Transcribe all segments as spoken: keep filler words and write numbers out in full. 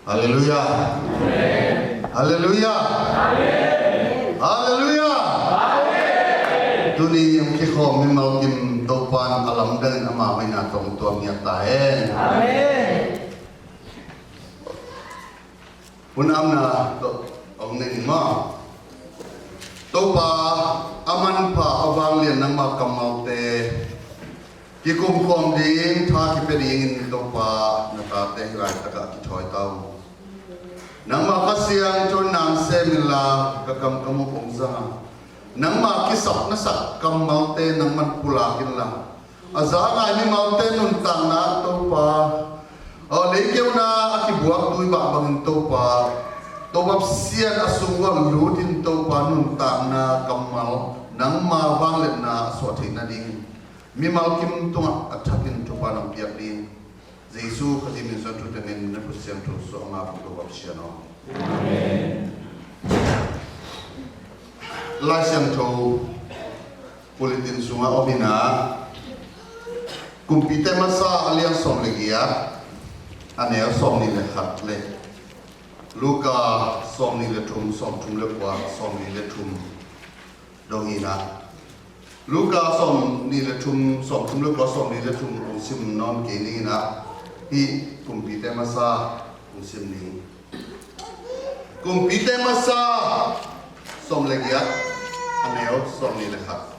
Halleluiah. Halleluiah. Halleluiah. Tuni hong kikhawm mimal kim Topa'n a lamdangin ama hoihna tawh tuam ngiat ta hen. Amen. Hun amna tawh hong nei ni maw. Topa, a manpha a vanglian nangma kammalte kikumkhawm ding tha kipia dingin Topa, na tate hih laitakah kithawi ta uh. Nangma Kha Siangtho in na sem inla, ka kam ka muk hong zang a, nangma kisap na sak kammalte nangman pulak inla, a za ngai mimalte nuntakna Topa, aw, leikeuhna a kibuak tui bah bangin Topa, Topa Pasian a sung uah lutin Topa nuntakna kammal nangma vangliatna a suah theih nading mimal kim tungah a thakin thupha nong piak ding. Jesu Khazih min suang thu tengin na khut siangtho suah ma bang Topa Pasian aw. Amen. Lai Siangtho bulletin sungah om hi-in ah, Kumpite Masa a lian sawm le giat, a neu sawmnih le khat le Luka sawmnih le thum, sawmthum le kua, sawmli le thum dong hi-in ah, Luka sawmnih le thum, sawmthum le kua, sawmli le thum hong sim nawn kei ning in ah, hih Kumpite Masa hong sim ning. Kumpite Masa sawm le giat, a neu sawmnih le khat.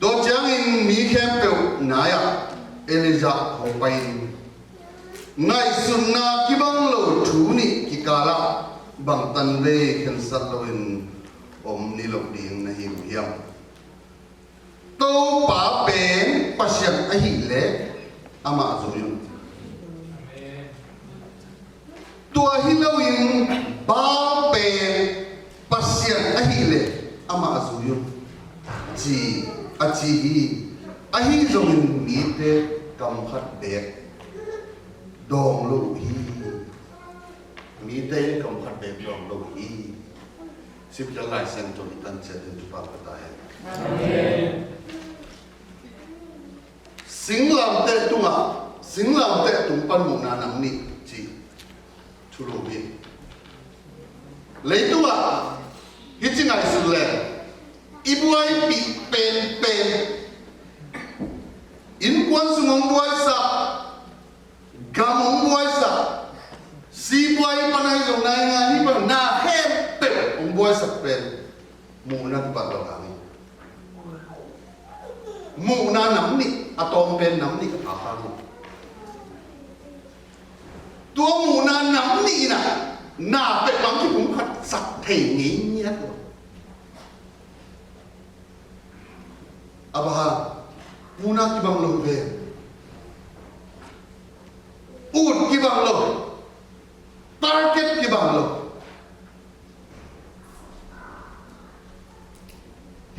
Tua ciangin mi khempeuh nai-ah Elijah hong pai-in, ngaihsutna kibang lo thu nih kikalah bangtan vei khensat loin om niloh ding na hi uh hiam? Topa pen Pasian ahih leh amah zui un. Tua hi loin Baal pen Pasian ahih leh amah zui un, ci a ci hi. Ahi zongin mite kam khat beek dawng lo uh hi. Mite in kam khat beek dawng lo uh hi. Sipkhial Lai Siangtho i tan ciat in thupha pia ta hen. Amen. Singlamteh tungah, singlamteh tung pan muhna nam nih cih thulu hi. Leitungah hih ci ngaihsut leng, i buaipih penpen, innkuan sung hong buaisak, gam hong buaisak, sipuai pan ahi zong, naingan hi pan, na khempeuh hong buaisak pen muhna kibat lo hang hi. Muhna nam nih, a tawm pen nam nih a pha hang hi. Tua muhna nam nih in ah na peuhmah kipumkhatsak thei ngei ngiat lo. A bang hang, muhna kibang lo ve. Ut kibang lo. Target kibang lo.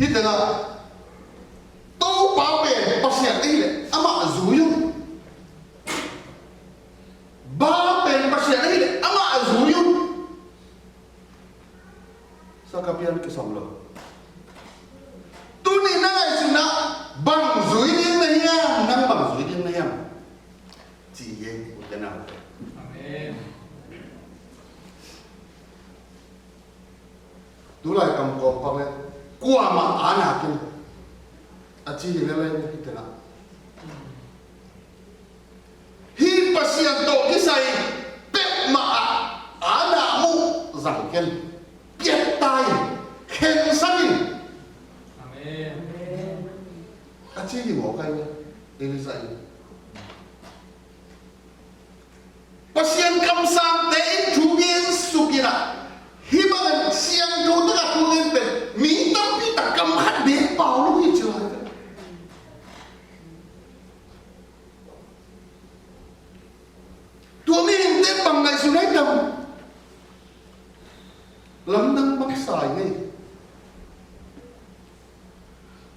Hih tengah Topa pen Pasian ahih leh amah zui un. Baal pen Pasian ahih leh amah zui un. Sa ka pian kisam lo. Tuni na ngaihsutna bang zui ding na hiam, nang bang zui ding na hiam? Ci hi, u te nau te. Amen. Tulai kam kawm pak le kuamah ana kei a ci hi lel hi tena. Hih Pasian tawh kisai peuhmah ah ana muh zang ken, piatta in, khensat in. Amen. A ci hi mawk ai ve, Elijah in. Pasian kamsangte in thu gen suk in ah, hih bangin siangtho takah thu gen pen mi tampi tak kam khat bek pau lo hi ci lai ve. Tua mihingte bang ngaihsun ai tam? Lamdang bang sa i ngei.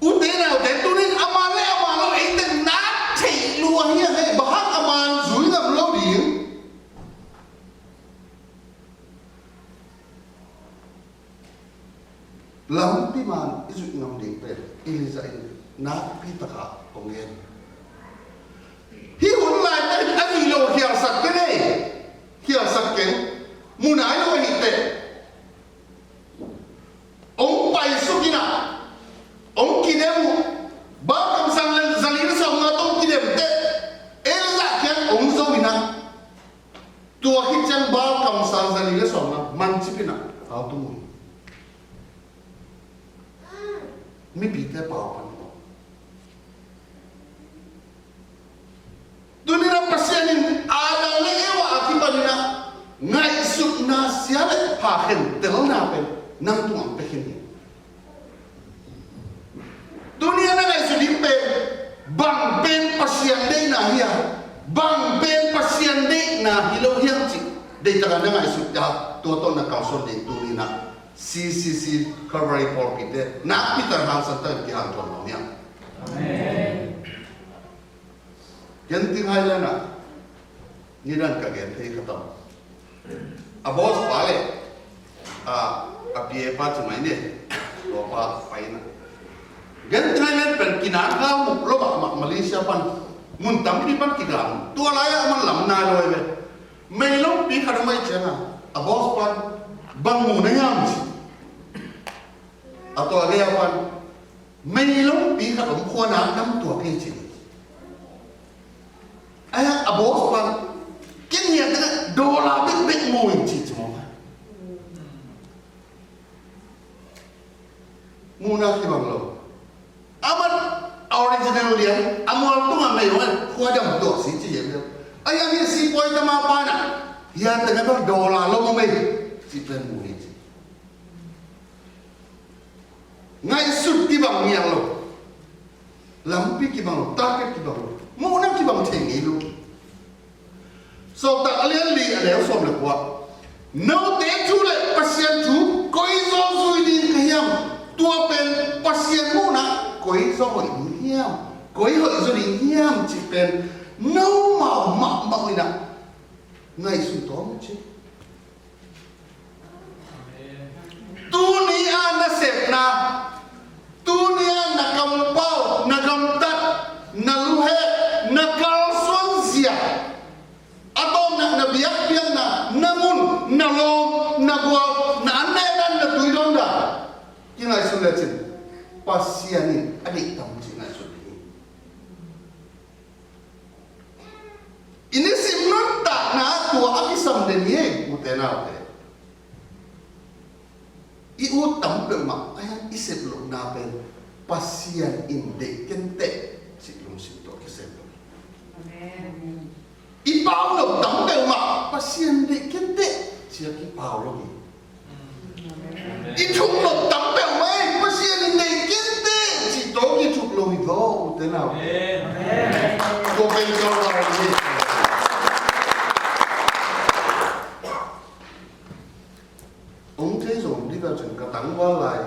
U te nau te, tunin amah le amah lo eite na theih lua hi a ngei, bang hang a man zui ngam lo ding. Lampi man i zuih ngam ding pen Elijah in nakpi takah hong gen. Hih hun laitakin a zuih lo khialsak te nei. Tua khit ciang Baal kamsang zali le sawm na man cipin ah hau tung uh hi. Mipite pau pan uh. Tuni-in ah Pasian in Adam le Eva a kipanin ah ngaihsutna sia le pha khentelna pen nang tungah pia khin hi. Tuni-in ah na ngaihsut ding pen bang pen Pasian deihna hiam, bang pen Pasian deihna hi lo hiam cih deihtakin na ngaihsut a, tua tawh na kalsuan ding tuni-in ah C C C Calvary pawlpite nakpi takin hangsan takin kihanthawn nuam hi hang. Amen. Genting Highland ah nidan ka gen thei khat om. A boss pa le a, a P A pa ci mai ni. Tua pa pai na. Genting Highland pen kinak kha mu lo mahmah, Malaysia pan mun tampi pan kigal. Tua lai-ah man lam nai lo hi ve. Meilongpi khat om ahih ciangin a boss pan bang mu na hiam ci. A tua gei a pan meilongpi khat om, khua nak dam tuak hi ci. Ahi a boss pan ken hiah tengah dollar bekbek mu ing ci ci maw. Muhna kibang lo. Aman original lian a mual tungah mei hong khua dam tuak si ci hiam lo. Ahi a mi sipuai tama pan ah hiah tengah bang dollar lo maw mei ci pen mu hi ci. Ngaihsut kibang ngial lo. Lampi kibang lo, target kibang lo. Muhna kibang thei ngei lo. Sawltak a lian li a neu sawm le kua. Note thu le Pasian thu koizaw zui ding ka hiam? Tua pen Pasian muhna koizaw hoih ding hiam, koi hoih zaw ding hiam cih pen nomau mahmah in ah ngaihsun tawm ci. Tuni a na sepna, tuni a na kampau, na gamtat, na luhek, na kalsuan zia, a tawpna na biakpiakna, na mun, na lawm, na gual, na an na en dan, na tui dawn dan, kingaihsun lecin Pasian in a deih tam cih ngaihsun hi. I nisim nuntakna ah tua a kisam den hi, ute naute. I ut tam peuhmah a hian i sep lohna pen Pasian in deih kenteh cih lungsim tawh kisem lo. Amen. I pau lo tam peuhmah Pasian deih kenteh cih a kipau lo hi. I thuk lo tam peuhmah ei, Pasian in deih kenteh cih tawh kithuk lo hi thaw, ute nau. Amen. Tua pen Calvary hi. Hong thei zong ding a cun ka tangval lai.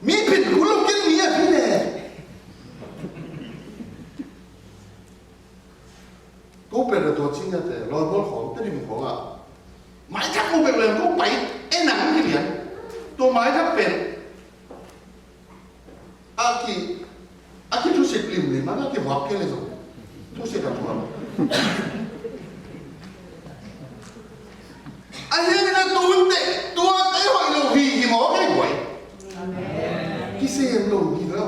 Mi phin kul lo ken mi a phin e. Ko pen a tua cing a te, lawi bawl khawng, Tedim khawng ah. Mai thak ko pen leng ko pai, e nang hi lian. Tua mai thak pen. A ki, a ki thusik limlim, a ki vuak ke le zong. Thusik a tua. A hian in a tuante, tuate hoih lo hi hi maw kei buai. Amen. Kisem lo hi lo.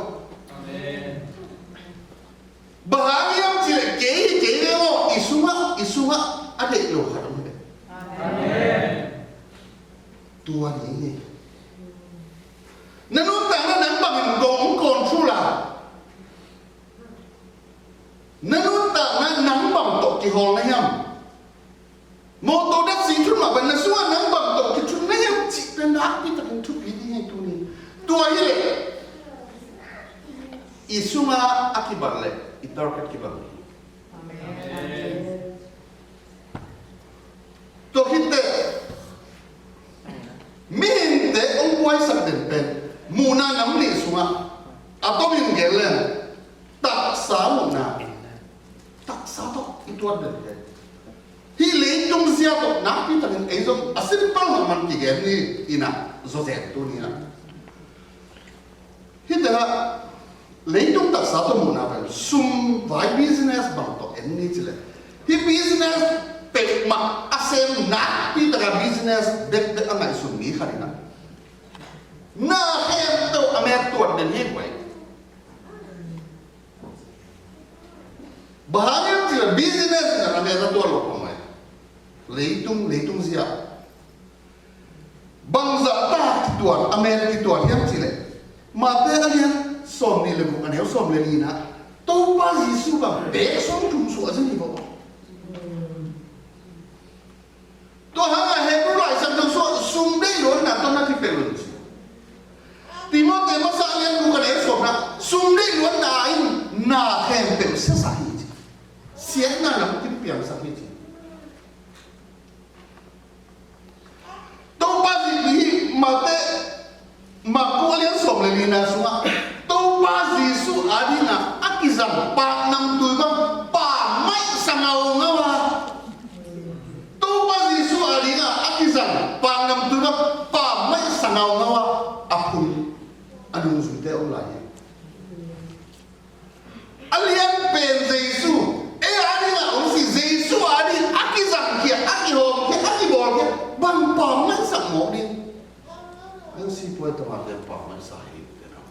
Amen. Bang hang hiam cih leh kei hi kei ve maw, i sungah, i sungah a deih lo khat om hi ve. Amen. Tua ni hi. Na nuntakna nang bangin kong control a. Na nuntakna nang bang tawh kihawl na hiam. Mawtaw dat si thun mah bang na sungah nang bang tawh kithun na hiam cih pen nakpi takin thupi ding hi tuni. Tua hi leh i sungah a kibat leh i target kibat hi. Amen. Tua khit teh mihingte hong buaisak den pen muhna nam nih sungah a tomin gen leng taksa muhna, taksa tawh i tuat den pen. Hih leitung zia tawh nakpi takin ei zong a simple mahmah kigen ni in ah zaw zen tuni in ah. Hih tengah leitung taksa tawh muhna pen sum vai business bang tawh en ni ci leh. Hih business pek mah a sem nakpi taka business bekbek a ngaihsun mi khat in ah na khempeuh a mek tuat den hi buai. Bang hang hiam cih leh business in a meta tuat lo phamawh. Leitung, leitung zia bangzah ta kituan, a mel kituan hiam cih leh, Mate a lian sawmnih le guk, a neu sawm le lina, Topa Jesuh bang bek sawm thum suah zen hi bawk. Tua hangah Hebrew Lai Siangtho sungah sum deih luatna tawh na kipelh un ci. Timote masa a lian guk, a neu sawmna, sum deih luatna in na khempeuh siasak hi ci. Siatna lam kipiangsak hi ci. Topa Jesuh hi. Mate, Marku a lian sawm le lina sungah Topa Jesuh adingah a kizang paknamtui bang pammaih sa ngaungau a. Topa Jesuh adingah a kizang paknamtui bang pammaih sa ngaungau a, a phun a nungzuite om lai hi. A lian pen Jesuh, ei adingah om si, Jesuh ading a kizangkhia, a kihawmkhia, a kibawlkhia bang pammaih sa mawk ding. An sipuai tawh mate pammaih sa hi te na.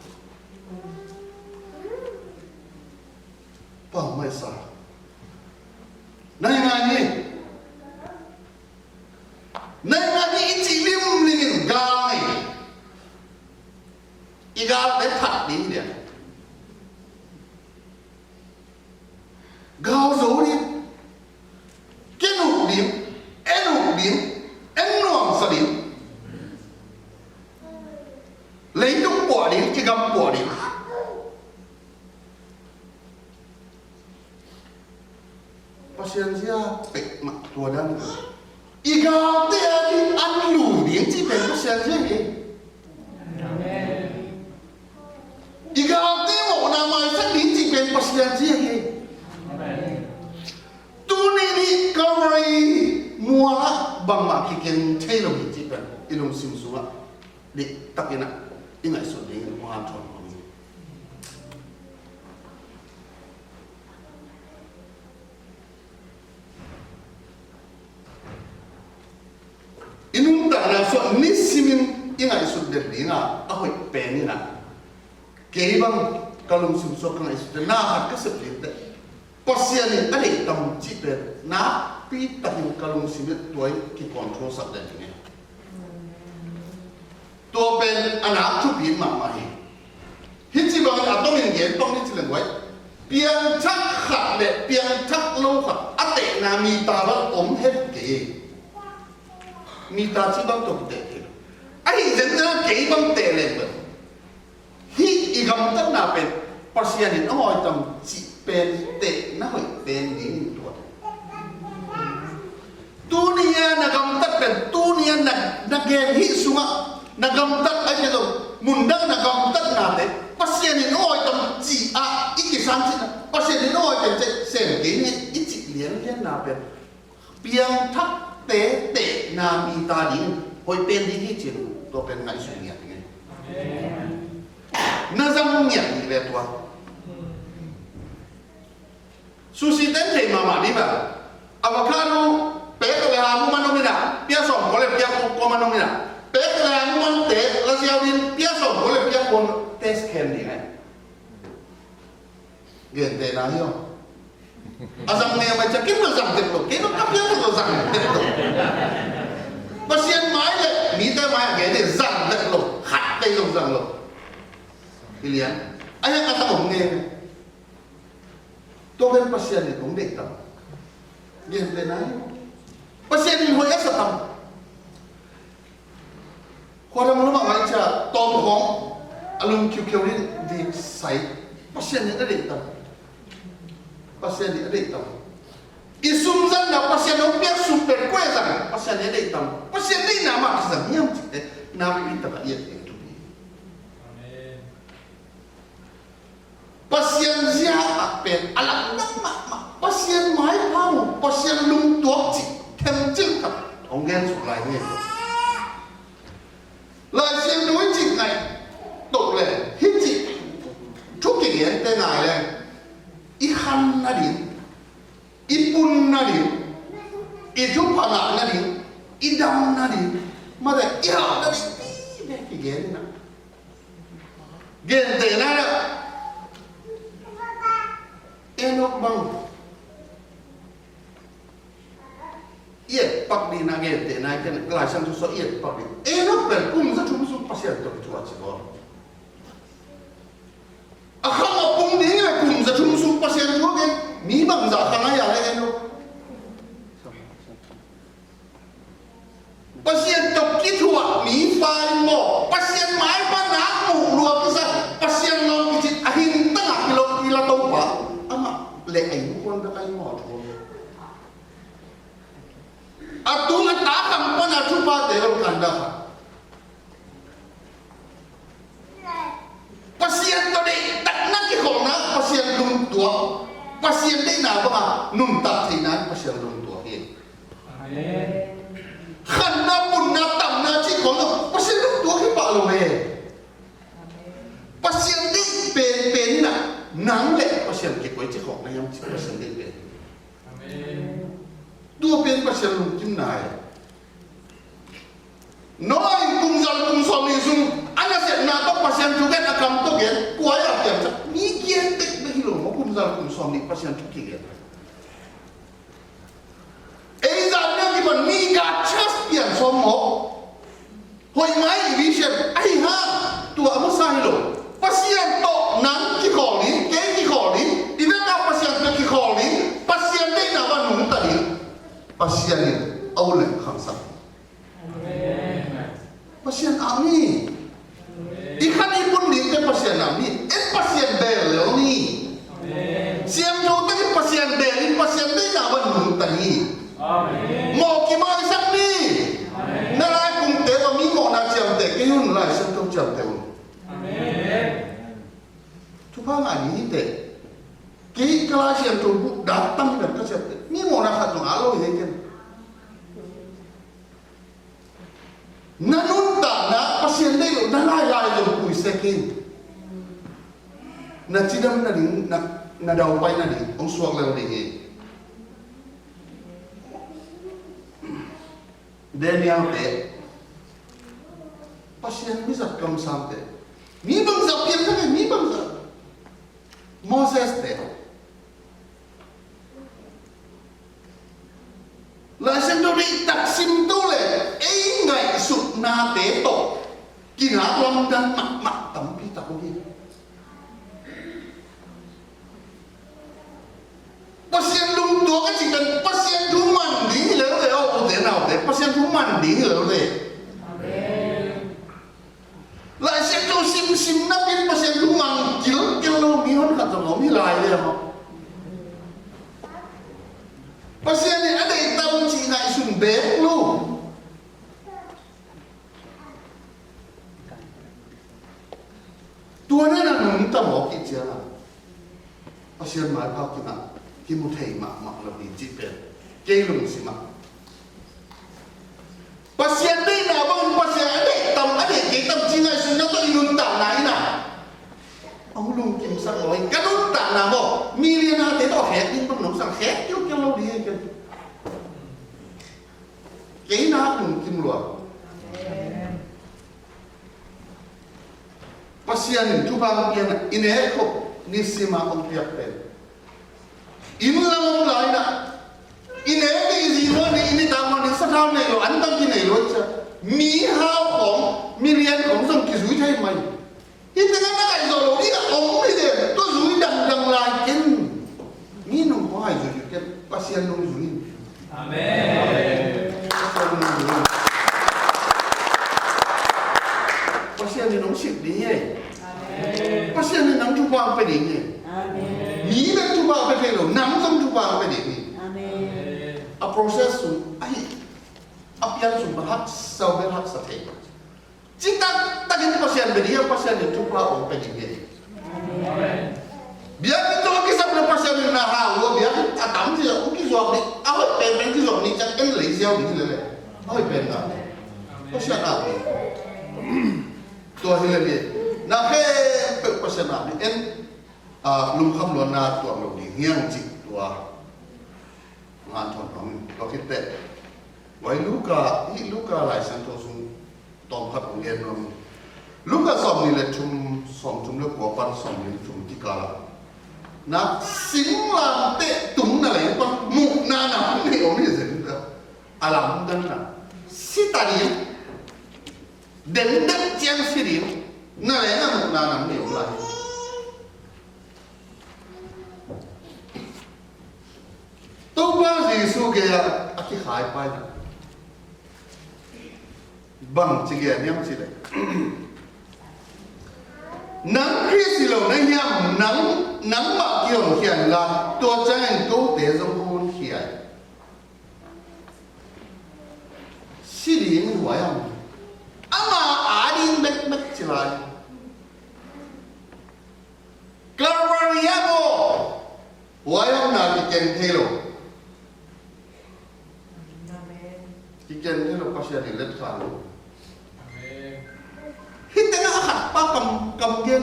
Pammaih sa. Nai ngai ni. Nai ngai ni i cih limlim in gal nei. I galte that ding dia. Gal zo ding. Ken uh ding. En uh ding. En nuamsa ding. Leitung puah ding, i gam puah ding. Pasian zia pek mah tua dan. I galte a ding an lui ding cih pen Pasian zia hi. I galte mawhna maisak ding cih pen Pasian zia hi. Tuni ni Calvary mualah bangmah kiken thei lo hi cih pen i lungsim sungah diktakin ah i ngaihsut ding in hong hanthawn nuam hi. I nuntakna sungah nisimin i ngaihsut den dingah a hoih pen in ah, kei bang ka lungsim sungah ka ngaihsut den na khat ka sep ding teh, Pasian in a deih tam cih pen nakpi takin ka lungsim in tua in kicontrol sak den ding e. Tua pen a nak thupi mahmah hi. Hih ci bangin a tongin gen tong ni ci leng guai, piangthak khat le piangthak lo khat a tehna mita bang om het kei. Mita ci bang tawh kiteh kei. Ahi zongin kei bang teh leng bang, hih i gamtatna pen Pasian in a ngawi tam cih pen tehna hoih pen ding in tua. Tuni a na gamtat pen, tuni a na, na gen hih sungah na gamtat a hi lo, mundang na gamtatnate Pasian in a ngawi tam cih ah i kisan cihna, Pasian in a ngawi tam cih sem kei ni i cih lianlianna pen piangthakte tehna mita ding hoih pen ding hi cin, tua pen ngaihsun ngiat ding e. Na zang ngiat ding le tua. Sushi ten thei mahmah ding ba. Avocado pek le ha mu man om ina, pia sawm ko le pia ko man om ina. Pek le ha mu man te la siau din pia sawm ko le pia ko test khen ding e. Gentehna hi aw. A zang ne mai ca, kei ma zang tek lo, kei ma ka piang lo zang tek lo. Pasian mai le mite mai a gen ne zang tek lo, khat tei lo zang lo. Hi lian. A hiang a zang om ne. Tua pen Pasian in hong deih tam. Gentehna hi aw. Pasian in hoih a sa tam. Khuadam lamah ngaicia tawm khawng a lum khiukheu in dik sai. Pasian in a deih tam. Pasian in a deih tam. I sum zanna Pasian hong piak sum pen kua zang, Pasian in a deih tam. Pasian deihna mah kizang hiam cihte nakpi takah i et ding thupi. Amen. Pasian zia ah pen a lamdang mahmah, Pasian maipha mu, Pasian lungtuak cih themcik khat hong gen suk lai hi. Lai Siangtho hih cih ngaih toh le hih cih thu kigente ngai le i khan nading, i pun nading, i thupha ngah nading, i dam nading, mate i hauh nading, i bek kigen na. Gentehna na, Enok bang I et pak ding na, gentehna i ken Lai Siangtho sung i et pak ding. Enok pen kum za thum sung Pasian tawh kithuah ci ko. A khang a pung ding le kum za thum sung Pasian thu gen, mi bangzah khang a ia le Enok. Pasian tawh kithuah mi fa in maw, Pasian mai pan a muh lua kisa, Pasian lawm kicin a hintang a kilawm kila Topa, amah le a innkuan bek a i maw thu. A tung a ta khang pan a thupate lo kan dah kha. Pasian tawh deihtakna kikholhna, Pasian lungtuak, Pasian deihna banga nuntak theihna in Pasian lungtuak hi. Amen. Khanna, punna, tamna cih kholhna Pasian lungtuak hi pah lo e. Pasian deih penpen in ah nang le Pasian kikoih cih khawk na hiam cih Pasian deih pen. Amen. Tua pen Pasian lungkimna e. Noah in kum za le kum sawmnih sung a nasepna tawh Pasian thu gen, a kam tawh gen, kua a piangsak, mi kiang tek bek hi lo maw, kum za le kum sawmnih Pasian thu kigen. Ei zan nia kipan mi ga chas pian sawm maw. Hoih mai i vision ahi hang, tua a masa hi lo. Pasian tawh nang kikhawl in, kei kikhawl in, i vek a Pasian tawh kikhawl in, Pasian deihna bang nungta in, Pasian in a ut leng khangsak. Amen. Pasian a mi. I khan i pun dingte Pasian a mi. En Pasian bel lel ni. Amen. Siangtho takin Pasian bel in Pasian deihna bang nungta ni. Amen. Mawh kimaisak ni. Amen. Na laikungte bang mi mawhna ciamteh kei un, Lai Siangtho ciamteh un. Amen. Thupha ngah ni hi teh. Kei ka Lai Siangtho buh dan tam hi lam ka ciamteh. Mi mawhna khat zong a lo hi ken. Na nuntakna Pasian deih loh na lailai zong pui sek in. Na cidam nading, na, na daupai nading hong suak lel ding hi. Daniel te Pasian mizat kamsangte, mi bangzah piangthak e, mi bangzah. Moses te Lai Siangtho deihtak simto le ei ngaihsutnate tawh kinak lamdang mahmah tampi tak uh hi. Pasian lungtuak a cih pen Pasian thu man ding hi lel ve aw, ute naute, Pasian thu man ding hi lel ve. Lai Siangtho simsim napi-in Pasian thu mang kilkel lo mi honkhat zong om hi lai ve maw? Pasian in a deih tam cih ngaihsun bek lo. Tua na na nungta mawk i ciangin Pasian maipha kingah kimu thei mahmah lo hi cih pen kei lungsim ah Pasian deihna bangin Pasian a deih tam, a deih kei tam ci ngaihsutna tawh i nuntakna in ah hong lungkimsak lo hi. Ka nuntakna maw, mi lianate tawh khek ding bang nong sang, khek kiukial lo ding hi ken. Kei nak lungkim lua. Pasian in thupha hong piakna i nek khop nisim a hong piak pen inn lam om lai-in ah i nek ding, i zi luan ding, i nitak luan ding sathau nei lo, antang kinei lo cia, mi hau khawng, mi lian khawng zong kizui thei mai. Hih tengah na kaih zawh loh ding a om hi den, tua zui dangdang lai ken. Mi nung kua hai zui zui ken, Pasian nung zui in. Amen. Pasian nung zui in. Pasian in nong sik ding hi. Amen. Pasian in nang thupha pia ding hi. Amen. Mi bek thupha pia thei lo, nang zong thupha pia ding hi. Amen. A process sung ahi, a pian sung bel haksa, bel haksa thei. Citak takin Pasian bia ding a, Pasian in thupha hong pia ding hi. Biakinn tawh kisap le Pasian in na hau lua, biakinn a tam ci a hong kizuak ding, a hoih penpen kizuak ding ciang en lei ziau ding hi lele. A hoih pen na Pasian a ding. Tua hi lele. Na khempeuh Pasian a ding en. A, lungkham luanna tuak lo ding hiang cih tua. Ngan thawn hong tua khit teh. Vai Luka, hih Luka Lai Siangtho sung tawmkhat hong gen nuam. Luka sawmnih le thum, sawmthum le kua pan sawmnih le thum kikal ah na singlamteh tung na leng pan muhna na hong nei om hi zen. a lamdanna, si ta ding, den deuh ciang si ding, na leh na muhna nam ni om lai. Topa Jesu gei-ah a kikhai paina bang ci gen hiam cih leh, nang Khrih si lo na hiam, nang, nangmah kihonkhia inla, tua ciangin kote zong honkhia in. Si ding huai am? Ama ading bekbek ci lai. Calvary ah maw, huai omna kiken thei lo. Amen. Kiken thei lo, Pasian in let kha lo. Amen. Hih tengah a khat pa kam, kam gen.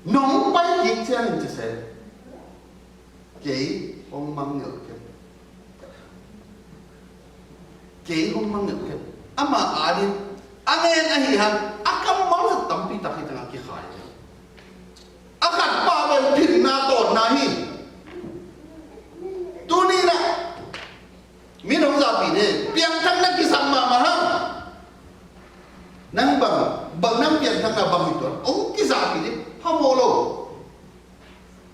Nong pai kik ciangin ci se. Kei hong mangngilh kei. Kei hong mangngilh kei. Ama ading a ngen ahi hang a kammal zat tampi tak hih tengah kikhai. A khat pa pen phinna tawnna hi. Tuni-in ah mi nong zahpih ding, piangthakna kisam mahmah hang. Nang bang, bang nang piangthakna bang hi tuan, hong kizahpih ding, phamawh lo.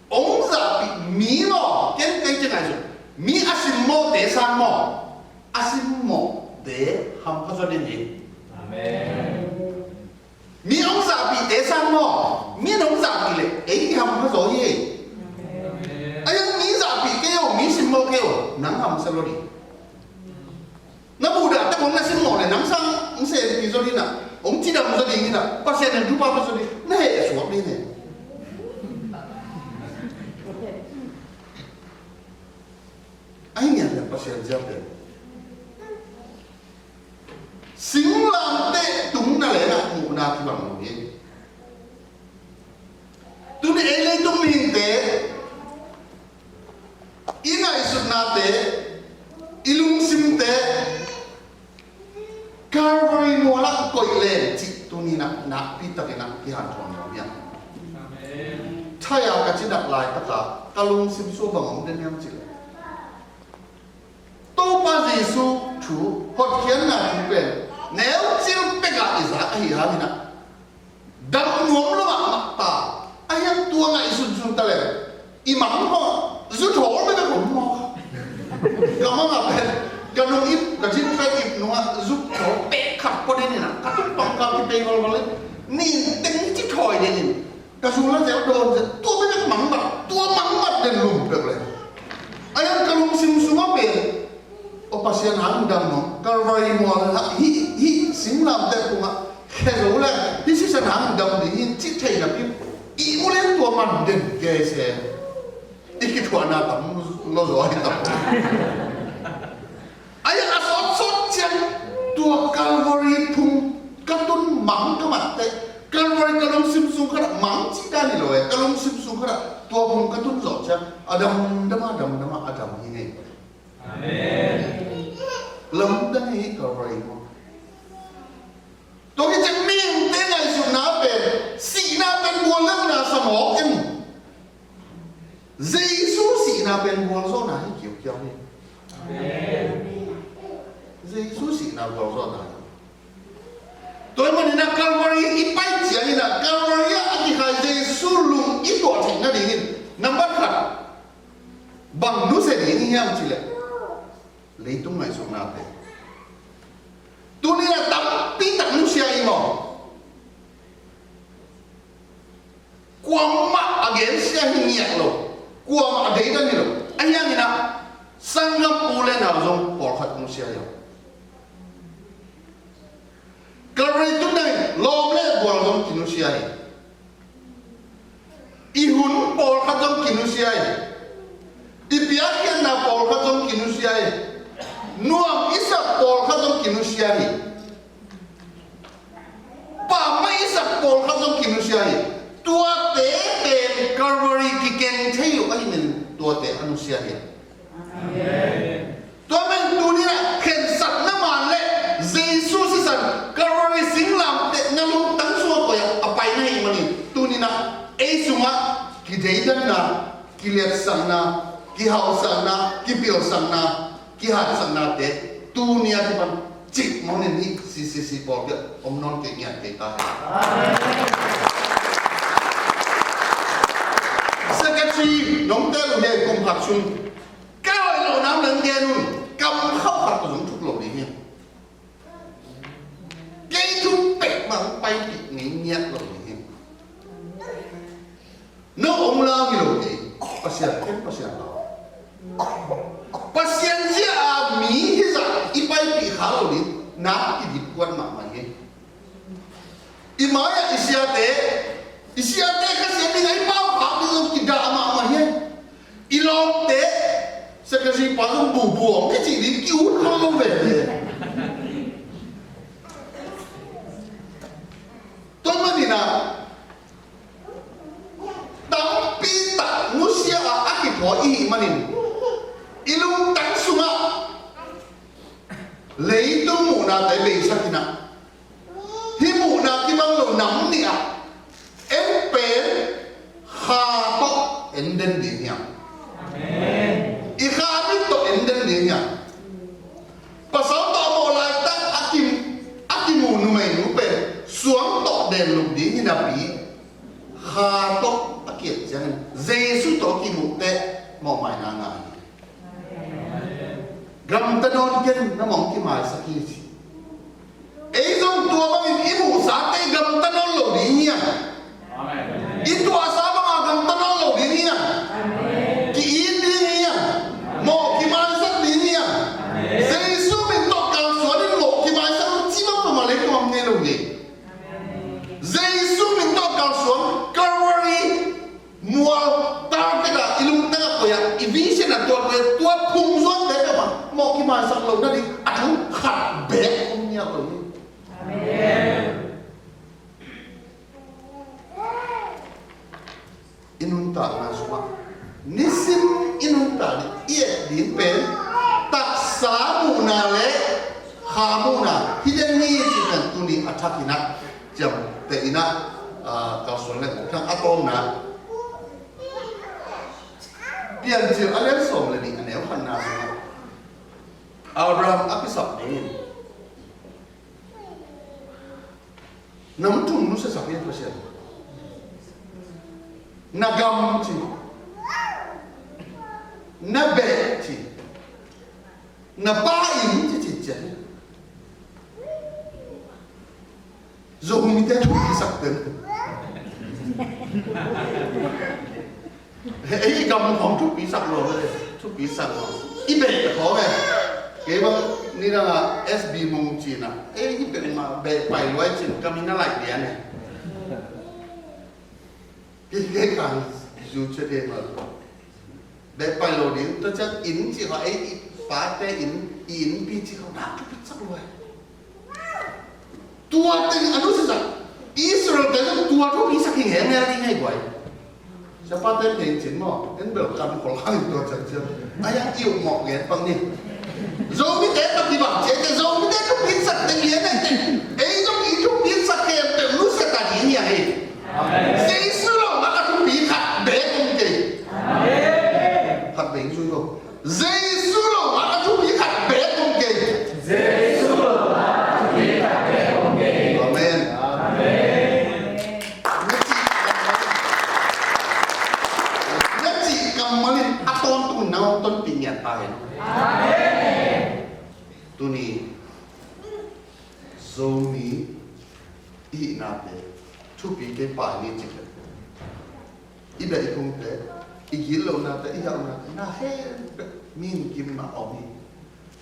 Hong zahpih mi maw, ken kei ci ngaihsun. Mi a simmawhte sang maw, a simmawhte hampha zaw ding hi. Amen. Mi hong zahpihte sang maw, mi hong zahpih leh ei i hampha zaw hi. Amen. A hiang mi zahpih kei o, mi simmawh kei o, nang hamsa lo ding. Na buhdah tek hong na simmawh leh nang sang hong senpi zaw ding a, hong cidam zaw ding in a, Pasian in thupha pia zaw ding, na heh suak ding hi. Ahi ngian hian Pasian ziate. Singlamteh tung na leh na muhna kibang lo hi. Tuni ei leitung mihingte i ngaihsutnate, i lungsimte, Calvary mual ah koih leng cih tuni-in ah nakpi takin ah kihanthawn nuam hi hang. Amen. Thai-a ka cinak laitak ah ka lungsim sung bang om den hiam cih leh, Topa Jesu thu, hotkhiatna thu pen neucil pek ah i zak ahi hangin ah, dam nuam lo mahmah ta. A hiang tua ngaihsun sun ta leh i mang maw, zu thawl bek a kum maw. Ka mang ah pen, ka nung ip, ka gym pant ip nung ah zu thawl pek khat pua den in ah, ka tung pang ka kipei valval in, nin teng ci thawi den in, ka zu la zel dawn zel, tua bek a mang mat, tua mang mat den lum pek leh. A hiang ka lungsim sung ah pen, aw Pasian hang dam nong, Calvary mual ah, hih, hih singlamteh tungah khe zo leh hih sisan hang dam ding hi cih theih napi, i mu leng tua man den kei se. I kithuahna tam lo zaw hi tam. A hiang a sawtsawt ciang tua Calvary phung ka tun mang ka mat teh, Calvary ka lungsim sung khat ah mang cih dan hi lo e, ka lungsim sung khat ah tua phung ka tun zawh ciang a damdam a, damdam a, a dam hi ngei. Amen. Lamdang hi Calvary maw. Tua hi ciang mihingte ngaihsutna pen sihna pen guallelhna sa mawk in, Jesu sihna pen gualzawhna hi kiaukiau hi. Amen. Jesu sihna gualzawhna hi. Tua ahih manin ah Calvary i pai ciangin ah Calvary ah a kikhai Jesu lung i tuah theih nadingin, number khat, bang nusia ding i hiam cih leh, leitung ngaihsutnate. Tuni-in ah tampi tak nusia i maw. Kuamah a gensia hi ngiat lo, kuamah a deidan hi lo. A hiangin ah sanggam u le nau zong pawlkhat nusia hi. Calvary tun dangin lawm le gual zong kinusia hi. I hun pawlkhat zong kinusia hi. I piakkhiatna pawlkhat zong kinusia hi. Nuam i sak pawlkhat zong kinusia hi. Pammaih i sak pawlkhat zong kinusia hi. Tuate pen Calvary kikeng thei lo ahih manin tuate a nusia hi. Amen. Tua manin tuni-in ah khensatna man le Jesu sisan Calvary singlamteh na lungtang sungah koih a pai na hih manin tuni-in ah ei sungah kideidanna, kiliatsakna, Kihauhsakna, kipilsakna, kihatsaknate tuni a kipan cik mawnin hih C C C pawl kiang om nawn kei ngiat kei ta hen. Secretary nong tel uh hi, kum khat sung ka hoih lo nam nang gen un, kam khauh khat ka zong thuk lo ding hi. Kei thu peuhmah hong paipih ngei ngiat lo ding hi. No hong lau hi lo kei, Pasian ken Pasian lau. Pasian zia a mi hizah i paipih kha lo ding, nak kidip kuat mahmah hi. I mai-ah i siate, i siate Kha Siangtho ding a i pau khak ding zong kidah mahmah hi. I lawmte, secretary pa zong bubu hong kicih ding ki-ut kha lo ve hi. Tua manin ah, tampi tak nusia a a kithawi i hih manin, i lungtang sungah leitung muhnate beisak in ah, hih muhna kibang lo nam nih ah en pen kha tawh en den ding hiam? I kha mit tawh en den ding hiam? Pasal tawh a mawh laitak a kim, a kimu numeinu pen suang tawh den lum ding hi napi, kha tawh a kiat ciangin Jesu tawh a kimuh teh mawhmaina ngah hi. Gamta nawn ken, na mawh kimaisak hi ci. Ei zong tua bangin i muhsate gamta nawn lo ding hiam? I tuahsa banga gamta nawn lo ding hiam? Ki-it ding hiam? Mawh kimaisak ding hiam? Jesu min tawh kalsuan in mawh kimaisak lo ci bang peuhmah leitung om ngei lo hi. Jesu min tawh kalsuan, Calvary mual target ah, i lungtang ah koih ah, i vision ah tua koih ah, tua phung zuante peuhmah mawh kimaisak lo nading a thu khat beek om ngiat lo hi. I nuntakna sungah nisim i nuntak ding, i et ding pen taksa muhna le kha muhna hi den hi cih pen tuni a thakin ah ciamteh in ah, ah, kalsuan leng thang a tawmna Piancil a lian sawm le nih a neu khatna sungah Abraham a kisap dingin nam thum nusiasak hi Pasian. Na gam ci, na beh ci, na pa inn ci ci ciat hi. Zomite thupi sak ten. Ei gam khawng thupi sak lo le, thupi sak lo. I beh khawng e. Kei bang nidang a S B mong cina. Ei i beh ma beh pai luai cin kami na lai dia ne. Kei kei kan zu che de ma. Beh pai lo ding, tua ciang inn ci kha ei i pate inn, i innpi ci kha nak thupi sak luai. Tua teng a nusiasak Israel te zong tua thupi sak hi ngeingei ding hi guai. Siapa te thei cin maw, en bel kam khol hang tua ciang ciang. A yang i uh mawh ngen pang ni. Zomite tawh kibang ciang te Zomite thupi sak teng lian ei teng. Ei zong i thupi sak khempeuh nusia ta ding hi a hi. Jesu lo mah a thupi khat beek om kei. Khat beek zui lo. Jesu lo mah a thupi khat beek om kei. Jesu lo mah a thupi khat beek om kei. Amen. Na cih kammal in, na cih kammal in a tawntung nang hong tonpih ngiat ta hen. Amen. Tuni Zomi i hihnate thupi kei pai ni cih leh, i daihphungte, i gitlohnate, i hauhnate na hempeuh mi in kim mah om hi.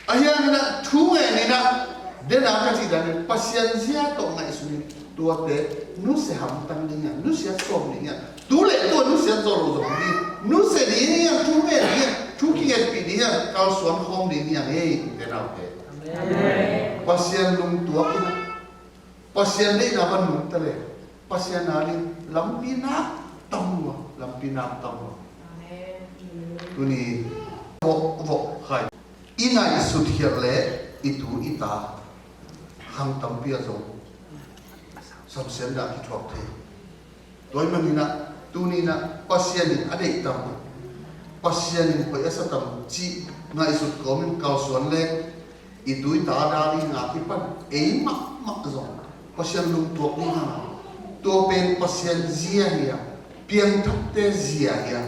Ahi hangin ah thu ngenin ah dena ka cih danin Pasian zia tawh ngaihsun in tuate nusia hamtang ding hiam, nusia sawm ding hiam, tu le tu a nusia zaw lo zong ding, nusia ding hiam, thu ngen ding hiam, thu kingetpih ding hiam, kalsuan khawm ding hiam ei, ute naute. Pasian lungtuak in ah Pasian deihna pan nungta le Pasian a ding lampi nak tam lua, lampi nak tam lua. Tuni vok vok khai i ngaihsut khiat le i tu i ta hang tampi a zong samsiatna kithuak thei. Tua ahih manin ah tuni in ah Pasian in a deih tam Pasian in hoih a sa tam cih ngaihsut kawmin kalsuan leng i tui ta dal ding a kipan ei mahmah zong Pasian lungtuak ding hang a, tua pen Pasian zia hi a, piangthakte zia hi a,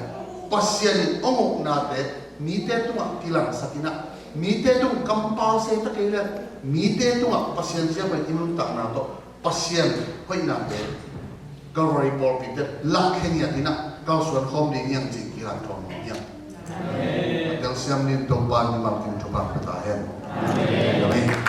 Pasian in hong uknate mite tungah kilangsak in ah, mite tung kampau se ta kei leh mite tungah Pasian zia pen i nuntakna tawh Pasian hoihnate Calvary pawlpite lakkhe ngiat in ah kalsuan khawm ding hiam cih kilang khawm hiam. A telsiam ding Topa in mimal kim thupha pia ta hen. Amen.